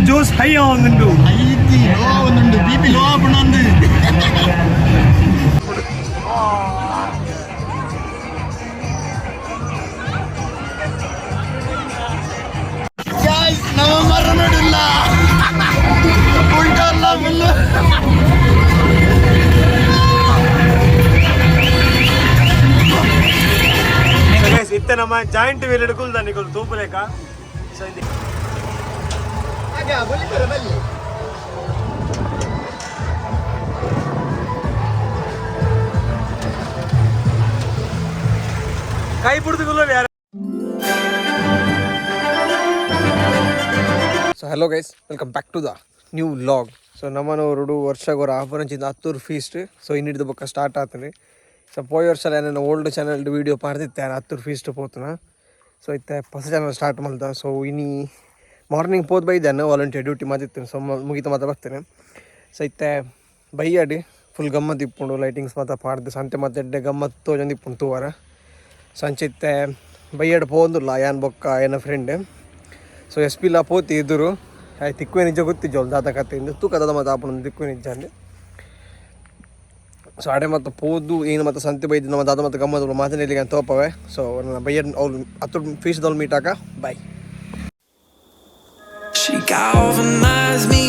Jose high ಆವೊಂದುಂಡು. ಐತಿ ಲೋ ಆವೊಂದುಂಡು, ಬಿಪಿ ಲೋ ಆಪುಂಡು. ಗಾಯ್ಸ್, ನಮ್ಮ ಮರನಡಿಲ್ಲ ಉಲ್ಟಲ್ಲ ಫುಲ್. ಇತ್ತೆ ನಮ್ಮ ಜಾಯಿಂಟ್ ವೀಲ್ ಹಿಡ್ಕೊಲ್ದ ನಿಕುಲು ತೂಪುಲೇಕ. ಸೊ ಇದು ಕೈ ಬಿಡ್ದು ಯಾರು. So hello guys, welcome back to the new vlog. So ನಮ್ಮನವರು ವರ್ಷಗೊರ ಆಫರಂಚಿಂದ ಹತ್ತೂರು ಫೀಸ್ಟ್. ಸೊ ಇನ್ನಿಡ್ದು ಬೊಕ್ಕ ಸ್ಟಾರ್ಟ್ ಆತನೆ. ಸೊ ಪೋಯಿ ವರ್ಷ ನನ್ನ ಓಲ್ಡ್ ಚಾನಲ್ ವೀಡಿಯೋ ಪಾಡ್ದಿತ್ತೆ ಹತ್ತೂರು ಫೀಸ್ಟ್ ಪೋತುನ. ಸೊ ಇತ್ತೆ ಹೊಸ ಚಾನಲ್ ಸ್ಟಾರ್ಟ್ ಮಲ್ತ. ಸೊ ಇನಿ ಮಾರ್ನಿಂಗ್ ಪೋದು ಬೈದಾನ, ವಾಲಂಟಿಯರ್ ಡ್ಯೂಟಿ ಮಾತಿತ್ತೇನೆ. ಸೊ ಮುಗಿತ ಮಾತ್ರ ಬರ್ತೇನೆ. ಸೊ ಇತ್ತೆ ಬೈಯಾಡಿ ಫುಲ್ ಗಮ್ಮತ್ ಇಪ್ಪುಂಡು, ಲೈಟಿಂಗ್ಸ್ ಮಾತ ಪಾಡ್ದು ಸಂತೆ ಮಾತ ಎಡ್ಡೆ ಗಮ್ಮತ್ ತೋಜೊಂದು ಇಪ್ಪುಂಡು ತೂವರ. ಸೊ ಅಂಚಿತ್ತೆ ಬೈಯಾಡ್ ಪೋಂದುಲ್ಲ ಯಾನ್ ಬೊಕ್ಕ ಏನ ಫ್ರೆಂಡ್. ಸೊ ಎಸ್ ಪಿ ಲಾ ಪೋತಿ ಎದುರು ಆಯ್ ತಿಕ್ಕುವೆ ನಿಜ ಗೊತ್ತಿಜ್ಜೋಲ್ ದಾದ ಕತೆಯಿಂದ ತೂಕ ದಾದ ಮತ್ತು ಆಪುನ ತಿಕ್ಕುವೆ ನಿಜ ಅಂದೆ. ಸೊ ಅಡೆ ಮತ್ತು ಪೋದು ಏನು ಮತ್ತು ಸಂತೆ ಬೈದು ನಮ್ಮ ದಾದ ಮತ್ತು ಗಮ್ಮತ್ ಮಾತನಾಡಲಿಕ್ಕೆ ಅಂತ ತೋಪವೆ. ಸೊ ನನ್ನ ಬೈಯಡ್ ಅವ್ರು ಹತ್ತು ಫೀಸ್ದವ್ರು ಮೀಟ್ ಆಕ. Boy. She galvanized me,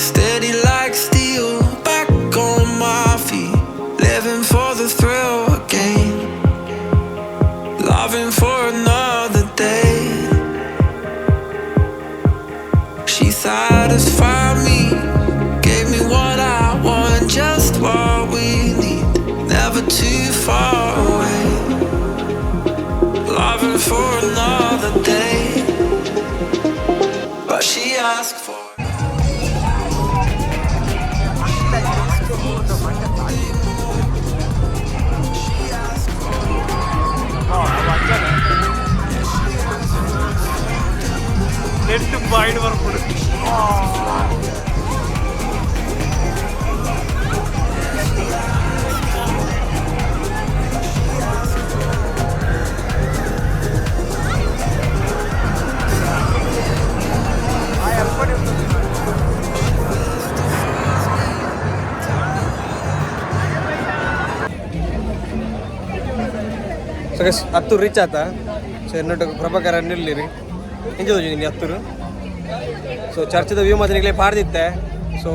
steady like steel, back on my feet, living for the thrill again, loving for another day. She satisfied me, gave me what I want, just what we need, never too far away, loving for another day. But she asked for. Net ಬಾಯ್ಡ್ ಬರ್ಪುಡು. So guys, Hattur reach ಆತ. So ಎನ್ನೊಟ್ಟು Prabhakara ನಿಲ್ಲಿರಿ ಎಂಜ ತೋಜಿನಿ Hattur. ಸೊ ಚರ್ಚದ view ಮಾತ್ರ ನಿಗಲೇ ಪಾಡ್ದಿತ್ತೆ. ಸೊ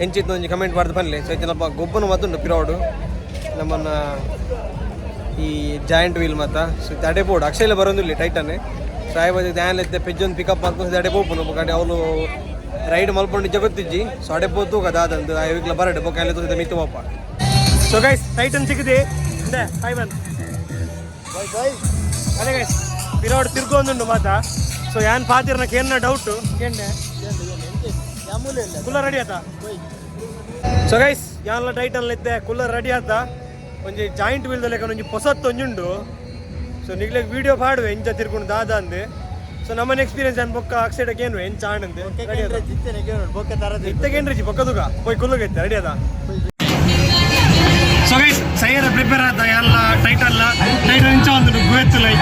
ಎಂಚಿತ್ತು ಒಂಜಿ comment ಪಾಡ್ದು ಬನ್ನಿ. ಸೊ ಇತ್ತೆ ನಮ್ಮ ಗೊಬ್ಬನ ಮತ್ತುಂಡು ಪಿರೋಡು ನಮ್ಮನ್ನ ಈ ಜಾಯಿಂಟ್ ವೀಲ್ ಮಾತ. ಸೊ ಇತ್ತೆ ಅಡೆ ಬೋರ್ಡ್ ಅಕ್ಷಯಲ ಬರೋದಿಲ್ಲ ಟೈಟನ್. ಸೊ ಆಯ್ ಧ್ಯಾನ್ ಇತ್ತೆ ಪೆಜ್ಜೊಂದು ಪಿಕಪ್ ಮಾಡ್ಕೊಂಡು ಅಡೆ ಪೋಪುನು ಬೊಕ್ಕ ಅವಳು ರೈಡ್ ಮಲ್ಪೊಂಡು ನಿಜ ಗೊತ್ತಿಜ್ಜಿ. ಸೊ ಅಡೆ ಪೋತು ಅದಾದಂದು ಆಯ್ವಿಗ್ಲ ಬರಡೆ ಬೊಕ್ಕ ಅಲ್ಲಿ ತೋರಿದ ಮಿತ್ತು ಪೋಪ. ಸೊ ಗೈಸ್, ಟೈಟನ್ ಸಿಕ್ಕಿದೆ ಅಂದೆ ಫೈವ್ ಒನ್. ಅದೇ ಗೈಸ್, ಪಿರೋಡ್ ತಿರ್ಗೊಂದುಂಡು ಮಾತ. ಸೊ ಯಾನ್ ಪಾತಿರ್ನ ಕೇನ್ನ ಡೌಟ್ ಕೇಂಡೆ. ಕುಲ್ಲ ರೆಡಿ ಆತ. ಸೊ ಗೈಸ್, ಯಾನ್ಲ ಟೈಟನ್ ಇತ್ತೆ ಕುಲ್ಲ ರೆಡಿ ಆತ. ಒಂಜಿ ಜಾಯಿಂಟ್ ವೀಲ್ ಲೆಕ್ಕ ಒಂಜಿ ಪೊಸತ್ತು ಒಂಜುಂಡು. ಸೊ ನಿಗ್ಲೆಗ್ ವಿಡಿಯೋ ಪಾಡುವೆ ಎಂಚ ತಿರ್ಕೊಂಡು ದಾದ ಅಂದೆ. ಸೊ ನಮ್ಮನ ಎಕ್ಸ್ಪೀರಿಯನ್ಸ್ ಅನ್ ಬೊಕ್ಕ ಅಕ್ಸೈಡ್ ಏನು ಎಂಚ ಆಂಡಂದೆ. ರೆಡಿ ಆತ. ಇತ್ತೆ ಕೇಂದ್ರಿಜಿ ಬೊಕ್ಕದುಗ ಪೋಯ್ ಕುಲ್ಲುಗೈತೆ ರೆಡಿ ಅದ. ಸೊ ಗೈಸ್, ಸೈಯರ ಪ್ರಿಪೇರ್ ಆತ ಎಲ್ಲ ಟೈಟಲ್ ಟೈಟಲ್ ಇಂಚ ಒಂದು ಗುವೆತ್ತುಲೈ.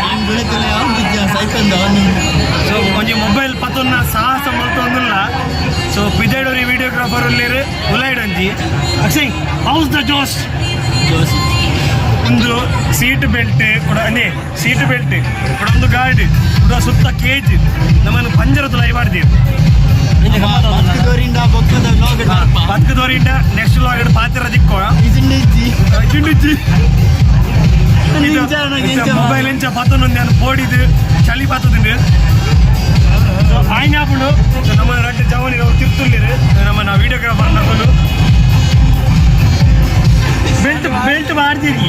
ಸೊ ಒಂಜಿ ಮೊಬೈಲ್ ಪತ್ತೊನ್ನ ಸಾಹಸ ಮಲ್ತೊಂದುಲ್ಲ. ಸೊ ಪಿಜೈಡೋರಿ ವಿಡಿಯೋಗ್ರಾಫರ್ ಉಲ್ಲೇರು ಉಲೈಡ್ ಒಂಜಿ. ಅಕ್ಷಯ್, ಹೌಸ್ the ಜೋಶ್? ಒಂದು ಸೀಟ್ ಬೆಲ್ಟ್ ಕೂಡ ಅದೇ ಸೀಟ್ ಬೆಲ್ಟ್ ಕೂಡ, ಒಂದು ಗಾರ್ಡ್ ಕೂಡ, ಸುತ್ತ ಕೇಜ್, ನಮ್ಮನ್ನು ಪಂಜರ ತುಲೈ ಮಾಡ್ತೀವಿ. ಬದುಕದವರಿಂದ ನೆಕ್ಸ್ಟ್ ಲಾಗ್ ಪಾತಿರ ದಿಕ್ಕೋ. ಮೊಬೈಲ್ ಎಂಚ ಪತ್ತೊಂದು ನಾನು ಪೋಡಿದು ಚಳಿ ಪತ್ತುಂಡು. ಸೊ ಆಯ್ನಾಪುಂಡು. ಸೊ ನಮ್ಮ ರಡ್ಡ್ ಜವನಿ ತಿರ್ತುಲ್ಲಿರು ನಮ್ಮ ವಿಡಿಯೋಗ್ರಾಫರ್ ನಕಲು. ಬೆಲ್ಟ್ ಬೆಲ್ಟ್ ಮಾಡ್ತೀರಿ,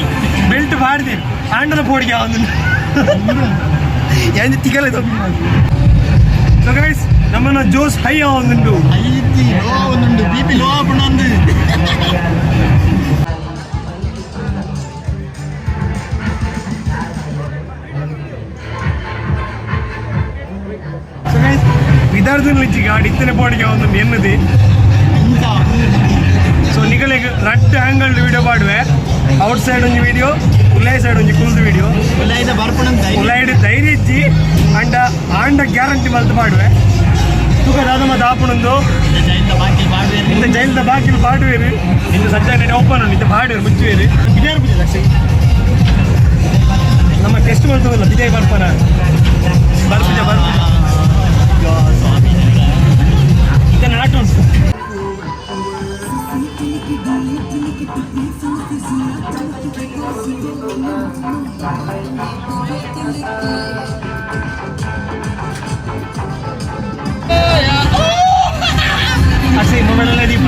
ಬೆಲ್ಟ್ ಮಾಡ್ತೀರಿ ಆಂಡಲ ಪೋಡಿಗೆ ಒಂದು ಎಂಜ ತಿಗಲ. ಸೊ ಗೈಸ್, ನಮ್ಮನ್ನ ಜೋಸ್ ಹೈ ಆವೊಂದುಂಡು. ಐತಿ ಲೋ ಆವೊಂದುಂಡು, ಬಿಪಿ ಲೋ ಆಪುಂಡು. ಸೊ ಗೈಸ್, ವಿದಾರ್ದು ಗಾಡಿ ಇತ್ತನೆ ಪೋಡಿಗೆ ಒಂದು ಎನ್ನದಿ. ಸೊ ನಿಗಲೆಗ್ ರಡ್ಡ್ ಆಂಗಲ್ ವಿಡಿಯೋ ಮಾಡುವೆ. ಔಟ್ ಸೈಡ್ ಒಂಜಿ ವಿಡಿಯೋ, ಉಲ್ಲೈ ಸೈಡ್ ಒಂಜಿ ಕುಲ್ದು ವಿಡಿಯೋ. ಉಲೈದ ಬರ್ಪುಣಂತ. ಉಲೈಡ್ ಧೈರ್ಯ ಇಜ್ಜಿ, ಅಂಡ ಆಂಡ ಗ್ಯಾರಂಟಿ ಮಲ್ತ್ ಮಾಡುವೆ. ತೂಕ ದಾದ ಮಾತ ಆಪುಣಂದು ಇಂತ ಜೈಲ್ದ ಬಾಕಿಲ್ ಪಾಡುವೇರು ಇಂತ ಸಜ್ಜಾನೆ ಓಪನ್ ಉಂಟು ಇಂತ ಪಾಡುವೇರು ಮುಚ್ಚುವೇರು ಬಿಜಾರ್ ಪೂಜೆ ಲಕ್ಷ ನಮ್ಮ ಟೆಸ್ಟ್ ಮಾಡ್ತದಲ್ಲ ಬಿಜಯ್ ಬರ್ಪನ ಬರ್ಪುಜ ಬರ್ಪುಜ ಇದನ್ನ ಆಟ ಉಂಟು. ಅಸೆ ಮೊಬೈಲ್ ಅಲ್ಲೇ ದೀಪ.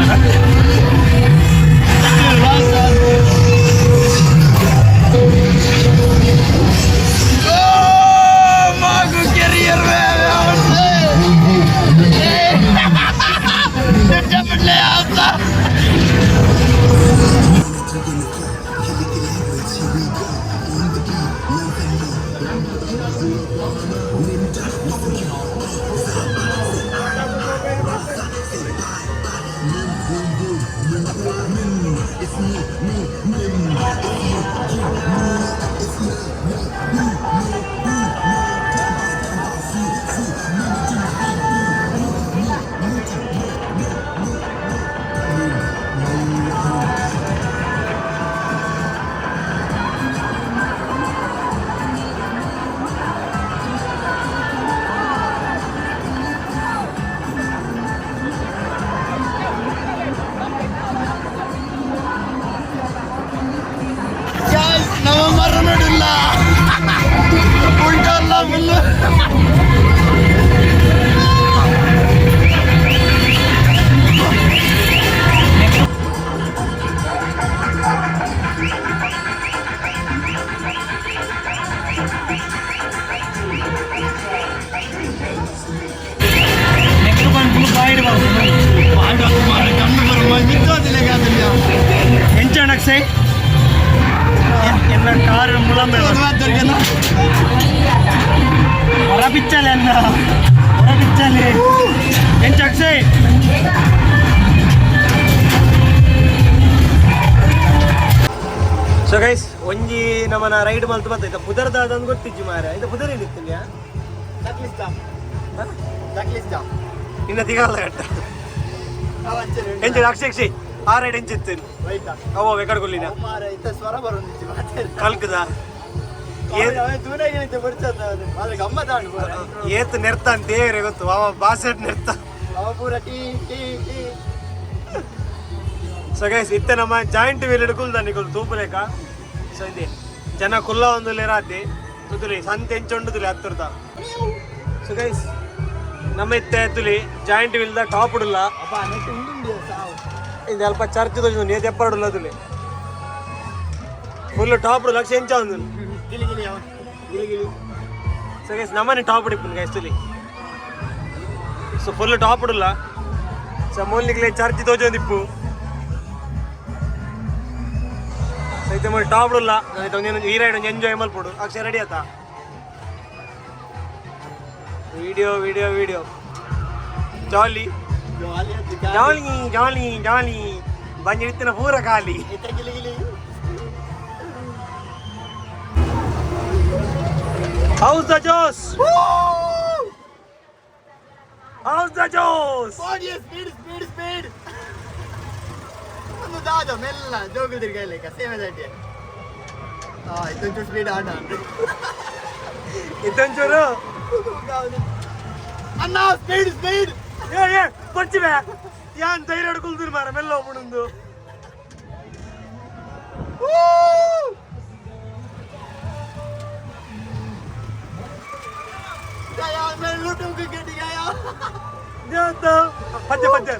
ನಮ್ಮ ಮರ ನೋಡಿಲ್ಲ ಉಲ್ಟಲ್ಲ ಫುಲ್. ಎಂಚ ಅಕ್ಷಯ್ ಎನ್ನ ಕಾರ್ ಮುಳಂಬೆ ಹೊರ ಬಿಚ್ಚಾಲೆ ಅನ್ನ ಹೊರ ಬಿಚ್ಚಾಲೆ ಎಂಚ ಅಕ್ಷಯ್. ಸೊ ಗೈಸ್, ಒಂಜಿ ನಮ್ಮನ ರೈಡ್ ಮಲ್ತು ಬರ್ತೈತೆ. ಪುದರ್ದಾದ ಗೊತ್ತಿಜ್ಜಿ ಮಾರ. ಇದು ಪುದರ್ ಏನಿತ್ತಿಲ್ಲ ಇನ್ನ ತಿಗಾಲ ಗಟ್ಟ. ಎಂಚ ಅಕ್ಷಯ್? ಅಕ್ಷಯ್, ಆ ರೈಡ್ ಎಂಚಿತ್ತು? ಅವ ವೆಕಡ್ಕೊಲ್ಲಿನ ಸ್ವರ ಬರೋದಿತ್ತು. ಕಲ್ಕದ ಏತ್ ನೆರ್ತ ಅಂತ ದೇವರೇ ಗೊತ್ತು. ಅವ ಬಾಸೆಟ್ ನೆರ್ತ. ಪೂರ tea tea tea. So guys, ಇತ್ತೆ ನಮ್ಮ ಜಾಯಿಂಟ್ ವೀಲ್ ಹಿಡ್ಕೊಲ್ದ ನಿಕುಲು ತೂಪುಲೇಕ. ಸೊ ಇದೆ ಜನ ಕುಲ್ಲ ಒಂದು ರಾತಿ ತುದುಲಿ ಸಂತೆ ಎಂಚೊಂಡುದುಲಿ ಹತ್ತಿರದ. ಸೊ ಗೈಸ್, ನಮ್ಮ ಇತ್ತೆ ತುಲಿ ಜಾಯಿಂಟ್ ವೀಲ್ the top ಉಡುಲ್ಲ. ಇದು ಅಲ್ಪ ಚರ್ಚ್ ತೋಜುಂಡು ನೇತ್ ಎಪ್ಪಡುಲ್ಲ ತುಲಿ ಫುಲ್ ಟಾಪ್ ಲಕ್ಷ ಎಂಚ ಒಂದು ಗಿಲಿ ಗಿಲಿ ಗಿಲಿ ಗಿಲಿ. ಸೊ ಗೈಸ್, ನಮ್ಮನೆ ಟಾಪ್ ಹಿಡಿಪುಂಡು ಗೈಸ್ ತುಲಿ. ಸೊ ಫುಲ್ ಟಾಪ್ ಉಡುಲ್ಲ. ಸೊ ಮೂಲಿಗ್ಲೆ ಚರ್ಚ್ ತೋಜೊಂದಿಪ್ಪು. ಸೊ ಇತ್ತೆ ಮೂಲು ಟಾಪ್ ಉಡುಲ್ಲ. ಒಂದೇನು ಈ ರೈಡ್ ಒಂಜಿ ಎಂಜಾಯ್ ಮಲ್ಪೊಡು. ಅಕ್ಷಯ್, ರೆಡಿ ಆತಾ? Video video video jolly jolly jolly jolly. ಬಂಜಿ ಇತ್ತಿನ ಪೂರ ಖಾಲಿ. ಗಿಲಿ ಗಿಲಿ. How's the Josh? How's the Josh? Speed speed speed. ಒಂದು ದಾದ ಮೆಲ್ಲ ಜೋಗುಲ್ ತಿರ್ಗ ಇಲ್ಲ ಸೇವೆ ದಡ್ಡಿ. ಇದೊಂಚೂರು ಸ್ಪೀಡ್ ಆಡ. ಇದೊಂಚೂರು. ಅಣ್ಣ, ಸ್ಪೀಡ್ ಸ್ಪೀಡ್. ಏ ಏ ಬಚ್ಚಿಬೆ ಯಾನ್ ಧೈರ್ಯ ಕುಲ್ದಿರ್ ಮಾರ ಮೆಲ್ಲ ಹೋಗ್ಬಿಡುಂದು. ಪದ್ಯ ಪದ್ಯ.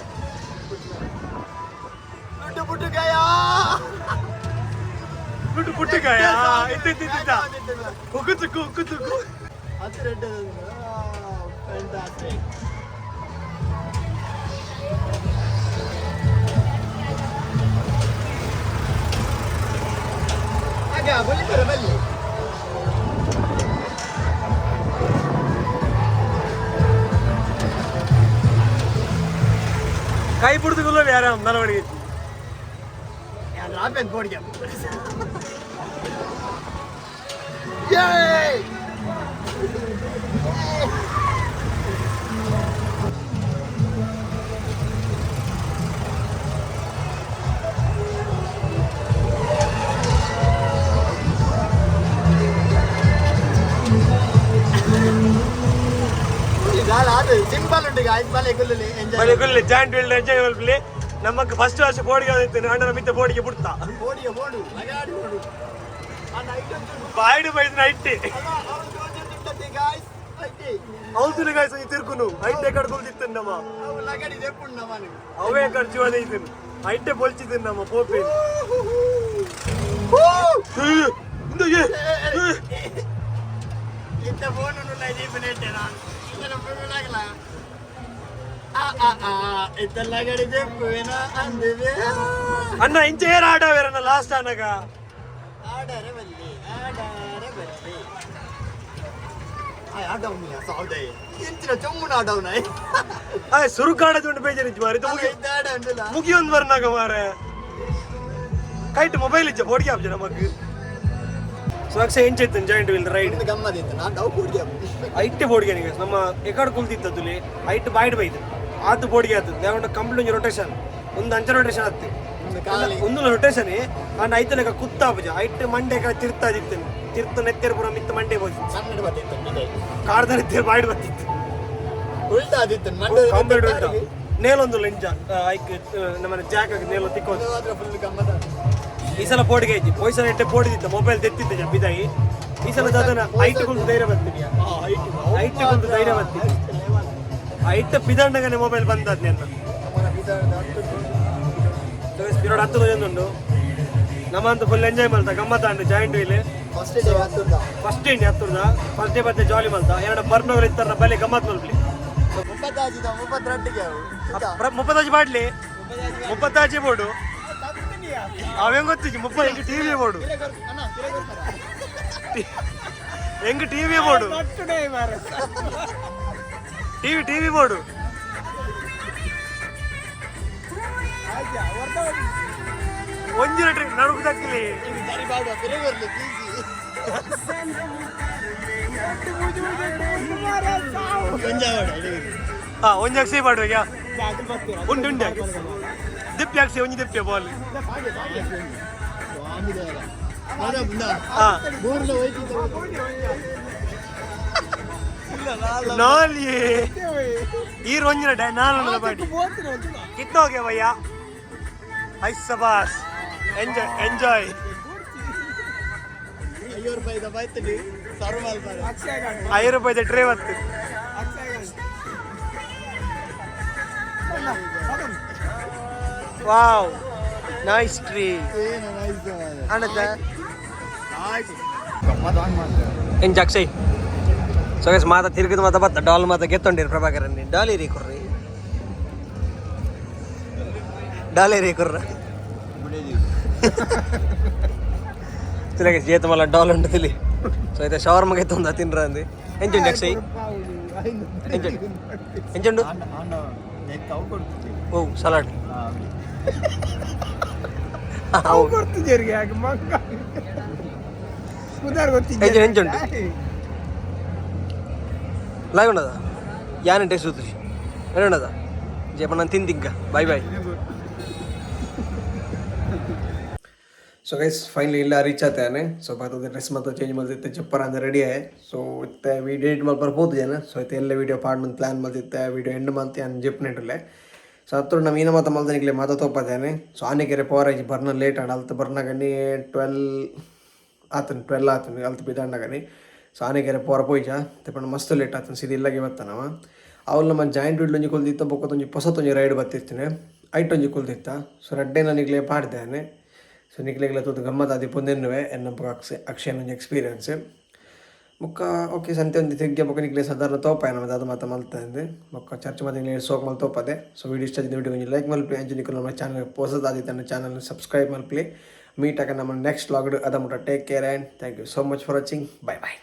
ಲುಟು ಪುಟ್ಟು ಗಯಾ. ಪುಟ್ಟು ಪುಟ್ಟು ಗಾಯ ಇತ್ತ ಇತ್ತ ಇತ್ತ ಉಕ್ಕು ತುಕ್ಕು ಉಕ್ಕು ತುಕ್ಕು. ಅದು ರೆಡ್. ಫ್ಯಾಂಟಾಸ್ಟಿಕ್. ಆಗ ಬಲ್ಲಿ ಬಲ್ಲಿ. ಕೈ ಬಿಡ್ದು ಯಾರ ನಲವಡಿಗೆ. ರಾಪೆನ್ ಬೋರ್ಡ್ಗೆ. Yay! ದಾಲ ಅದು ಸಿಂಪಲ್ ಉಂಟು ಗಾಯ್ಸ್, ಬಲೆ ಕುಲ್ಲುಲಿ ಎಂಜಾಯ್. ಬಲೆ ಕುಲ್ಲೆ, ಜಾಯಿಂಟ್ ವೀಲ್ ಎಂಜಾಯ್ ಮಲ್ಪಲಿ. ನಮಕ್ ಫಸ್ಟ್ ವರ್ಷ ಬೋರ್ಡಿಗೆ ಹೋಗಿತ್ತು, ಅಣ್ಣನ ಮಿತ್ತ ಬೋರ್ಡಿಗೆ ಬಿಡ್ತಾ. ಬೋಡಿಗೆ ಬೋಡು ಲಗಾಡಿ ಬೋಡು ಆ ನೈಟ್ ಒಂಚೂರು. ಬಾಯ್ಡು ಬೈದು ನೈಟ್. ಅಲ್ಲ, ಅವ್ನು ಜೋಜಿ ಗಾಯ್ಸ್ ಐತಿ. ಹೌದು ಗಾಯ್ಸ್, ಒಂಜಿ ತಿರ್ಕುನು ಐಟೆ ಕಡ್ಕೊಳ್ತಿತ್ತು ನಮ್ಮ. ಅವು ಲಗಾಡಿ ದೆಪ್ಪುಂಡು ನಮ್ಮನು. ಅವೇ ಖರ್ಚು ಇದ್ದೀನಿ ಐಟೆ ಬೊಲ್ಚಿದ್ದೀನಿ ನಮ್ಮ ಪೋಪೆ. ಇಂತ ಫೋನ್ ದೀಪನೇಟೇನಾ ಇಂತ ಫೋನ್ ಆಗಲ್ಲ. ಆ ಆ ಆ ಇತ್ತ ಲಗಾಡಿ ದೆಪ್ಪುವೇನ ಅಂದಿವೆ. ಅಣ್ಣ, ಇಂಚ ಏರ್ ಆಡವೇರಣ್ಣ ಲಾಸ್ಟ್ ಅನಗ. ಆಡರೆ ಬಲ್ಲಿ ಆಡರೆ ಬಲ್ಲಿ ಆ ಆಡವ್ನಿಯ ಸಾವ್ದೆ ಇಂಚಿನ ಚೊಮ್ಮುನ ಆಡವ್ನ. ಆ ಸುರುಕಾಡದು ಬೇಜಾರಿತ್ತು ಮಾರಿ ಮುಗಿ. ಇದ್ದ ಆಡ ಉಂಟಲ್ಲ. ಮುಗಿಯೊಂದು ಬರ್ನಾಗ ಮಾರೆ ಕೈಟ್ ಮೊಬೈಲ್ ಇಚ್ಚ ಬೋರ್ಡ್ಗೆ ಆಪ್ಜ ನಮಕ್. ಸೊ ಅಕ್ಷಯ್, ಎಂಚ ಇತ್ತು ಜಾಯಿಂಟ್ ವೀಲ್ ರೈಡ್? ಒಂದು ಗಮ್ಮದಿತ್ತು, ನಾನು ಡೌ ಕೂಡಿಗೆ. ಐಟೆ ಬೋರ್ಡ್ಗೆ ನಿಗೆ ನಮ್ಮ ಎಕಡ್ ಕುಲ್ತಿತ್ತು ತುಲಿ ಐಟ್ ಬಾಯ್ಡ್ ಬೈದು ಆತು ಬೋರ್ಡ್ಗೆ ಆತು ದೇವಂಡ ಕಂಪ್ಲೀಟ್ ಒಂಜಿ ರೊಟೇಷನ್, ಒಂದು ಅಂಚ ರೊಟೇಷನ್ ಆತು. ಒಂದು ಕಾಲಿ. ಒಂದು ರೊಟೇಷನ್ ಅಂಡ್ ಐತಲೆಕ ಕುತ್ತಾಪುಜ ಐಟ್ ಮಂಡೆ ತಿರ್ತಾದಿತ್ತು, ತಿರ್ತು ನೆತ್ತೆರ್ ಪೂರ ಮಿತ್ತ ಮಂಡೆ ಹೋಗಿ. ಸಣ್ಣ ಬತ್ತಿತ್ತು ಇದೆ. ಕಾರ್ದ ನೆತ್ತೆರ್ ಬಾಯ್ಡ್ ಬತ್ತಿತ್ತು. ಉಲ್ಟಾ ಆದಿತ್ತು ಮಂಡೆ. ಕಂಪ್ಲೀಟ್ ಉಲ್ಟಾ ನೇಲೊಂದು ಲೆಂಜ ಐಕ್ ನಮ್ಮ ಜಾಕ್ ನೇಲ ತಿಕ್ಕೋದು. ಮಾತ್ರ ಫುಲ್ ಗಮ್ಮದ. ಈ ಸಲ ಬೋರ್ಡ್ಗೆ ಐತಿ, ಪೊಯ್ಸಲ ಇಟ್ಟೆ ಬೋರ್ಡ್ ಮೊಬೈಲ್ ತೆತ್ತಿದ್ದೆ ಬಿದಾಯಿ. ಈ ಸಲ ದಾದನ ಐಟ್ ಕುಂತು ಧೈರ್ಯ ಬರ್ತೀನಿ, ಐಟ್ ಕುಂತು ಧೈರ್ಯ ಬರ್ತೀನಿ. ಐಟ್ ಪಿದಂಡಗನೆ ಮೊಬೈಲ್ ಬಂದದ್ ನೆನ್ನ ಪಿರೋಡ್ ಹತ್ತು ಉಂಟು. ನಮ್ಮಂತ ಫುಲ್ ಎಂಜಾಯ್ ಮಲ್ತ, ಗಮ್ಮತ್ತ ಅಂಡು ಜಾಯಿಂಟ್ ವೀಲ್. ಫಸ್ಟ್ ಡೇ ಹತ್ತುಂದ. ಫಸ್ಟ್ ಡೇ ಹತ್ತುದ, ಫಸ್ಟ್ ಡೇ ಮತ್ತೆ ಜಾಲಿ ಮಲ್ತ. ಎರಡು ಬರ್ನವರು ಇತ್ತಾರ ಬಲೆ ಗಮ್ಮತ್ ಮಲ್ಪಲಿ. ಮುಪ್ಪತ್ತಾಜಿದ ಮುಪ್ಪತ್ತೆರಟ್ಟಿಗೆ ಅವು. ಮುಪ್ಪತ್ತಾಜಿ ಬಾಡ್ಲಿ, ಮುಪ್ಪತ್ತಾಜಿ ಬೋರ್ಡು ಅವೇಂ ಗೊತ್ತಿಜ್ಜಿ. ಮುಪ್ಪ ಎಂಗ್ ಟಿವಿ ಬೋರ್ಡು, ಎಂಗ್ TV board, TV TV board. ಒಂಜಿ ನಡುಕು ತಕ್ಕಲಿ. ಸರಿ ಬಾಡುವ ಪಿರೆ ಬರ್ಲಿ ಪ್ಲೀಸ್. ಹಾ, ಒಂಜಿ ಅಕ್ಷಯ್ ಪಾಡುವ. ಉಂಡು ಉಂಡು ದಿಪ್ಪಿ ಅಕ್ಷಯ್, ಒಂಜಿ ದಿಪ್ಪಿ ಬಾಲ್. ಹಾ, ನಾಲಿ ಈ ರೋಂಜಿನ ಡೈ ನಾಲ್ ಬಾಡಿ ಕಿತ್ನ ಹೋಗ್ಯ ಭಯ್ಯ. I ಸಬಾಸ್, ಎಂಜಾಯ್ ಎಂಜಾಯ್. ಐವತ್ತು ರೂಪಾಯಿ ಬೈತಡಿ ಸರ್ವಲ್. 5 ರೂಪಾಯಿದ ಟ್ರೇ ಬತ್ತು. Wow, nice tree. ಅಣ್ಣದ ಎಂಜ ಅಕ್ಷಯ್? ಸೊ ಗೈಸ್, ಮಾತ ತಿರುಗಿದ ಮಾತ ಬತ್ತ ಡಾಲ್ ಮಾತ ಗೆತ್ತೊಂಡಿರಿ. ಪ್ರಭಾಕರನ್ ಡಾಲಿ ರೀ ಕುರ್ರಿ, ಡಾಲಿ ರೀ ಕುರ್ರ. ತಿಲಗೆ ಜೇತ ಮಲ್ಲ ಡಾಲ್ ಉಂಟು ತಿಲಿ. ಸೊ ಐತೆ ಶವರ್ಮ ಗೆತ್ತೊಂದ ತಿನ್ರ ಅಂದು. ಎಂಚುಂಡು ಅಕ್ಷಯ್, ಎಂಚುಂಡು ಎಂಚುಂಡು? ಓ ಸಲಾಡ್. ಗೊತ್ತಿದ್ದೀರಿಗೆ ಮಂಗ ಉದಾರ್. ಎಂಚು ಎಂಚುಂಟು ಲೈವ್ ಉಂಡದ ಯಾನ್ ಟೇಸ್ಟ್ ಸೂತ್ರಿ ಉಂಡದ ಜಯಪ್ಪ. ನಾನು ತಿಂದಿಗ್ಗ, ಬಾಯ್ ಬಾಯ್. ಸೊ ಗೈಸ್, ಫೈನಲಿ ಇಲ್ಲ ರೀಚ್ ಆತೇನೆ. ಸೊ ಬರ್ತದೆ ಡ್ರೆಸ್ ಮಾತ್ರ ಚೇಂಜ್ ಮಲ್ತಿತ್ತೆ, ಚಪ್ಪರ ಅಂದ್ರೆ ರೆಡಿ ಆಯೆ. ಸೊ ಇತ್ತೆ ವೀಡಿಯೋ ಎಡಿಟ್ ಮಲ್ಪ ಪೋತು ಜನ. ಸೊ ಇತ್ತೆ ಎಲ್ಲ ವೀಡಿಯೋ ಪಾಡ್ ಪ್ಲಾನ್ ಮಲ್ತಿತ್ತೆ, ವೀಡಿಯೋ ಎಂಡ್ ಮಲ್ತಿ ಅನ್ ಜೆಪ್ನೆಟುಲ್ಲೆ. ಸೊ ಹತ್ರ ನಮ್ಮ ಮೀನ ಮಾತ ಮಲ್ದನಿಗ್ಲೆ ಮಾತ ತೋಪದೇನೆ. ಸೊ ಆನೆಕೆರೆ ಪೋರಾಜಿ ಬರ್ನ ಲೇಟ್ ಆಂಡ್ ಅಲ್ತ ಬರ್ನಗನಿ 12 ಆತನ, 12 ಆತನ ಅಲ್ತ ಬಿದಾಂಡಗನಿ. ಸೊ ಆನೆಕೆರೆ ಪೋರ ಪೋಯ್ಜ ತೆಪಂಡ ಮಸ್ತ್ ಲೇಟ್ ಆತನ. ಸೀದಾ ಇಲ್ಲಗೆ ಬತ್ತನವ. ಅವಳು ನಮ್ಮ ಜಾಯಿಂಟ್ ವೀಲ್ ಒಂಜಿ ಕುಲ್ದಿತ್ತ, ಬೊಕ್ಕ ಒಂಜಿ ಪೊಸತೊಂಜಿ ರೈಡ್ ಬತ್ತಿರ್ತೀನಿ, ಐಟ್ ಒಂಜಿ ಕುಲ್ದಿತ್ತ. ಸೊ ರಡ್ಡೆ ನನಗ್ಲೆ ಪಾಡ್ದೇನೆ. ಸೊ ನಿಕ್ಲೆಗ್ಲ ತೂದು ಗಮ್ಮತ್ ಆದಿ ಪೊಂದೆನ್ನುವೆ ಎನ್ನ ಬೊಕ ಅಕ್ಷಯ್ ಅಕ್ಷಯನ ಒಂಜಿ ಎಕ್ಸ್ಪೀರಿಯನ್ಸ್. ಬೊಕ್ಕ ಓಕೆ ಸಂತೆ ಒಂಜಿ ತಿರ್ಗಿ ಬೊಕ್ಕ ನಿಕ್ಲೆ ಸಾಧಾರಣ ತೋಪಾಯ ನಮ್ಮ ದಾದ ಮಾತ ಮಲ್ತಂದು. ಬೊಕ್ಕ ಚರ್ಚ್ ಮಾತ ನಿಕ್ಲೆ ಸೋಕ್ ಮಲ್ತ್ ತೋಪದೆ. ಸೊ ವೀಡಿಯೋ ಇಷ್ಟ ವಿಡಿಯೋ ಒಂಜಿ ಲೈಕ್ ಮಲ್ಪಿ. ಅಂಚ ನಿಕುಲು ನಮ್ಮ ಚಾನಲ್ ಪೊಸದಾದಿತ್ತಂಡ ಚಾನಲ್ ಸಬ್ಸ್ಕ್ರೈಬ್ ಮಲ್ಪಿ. ಮೀಟ್ ಆಕ ನಮ್ಮ ನೆಕ್ಸ್ಟ್ ವ್ಲಾಗ್. ಅದ ಮುಟ್ಟ take care and thank you so much for watching. Bye bye.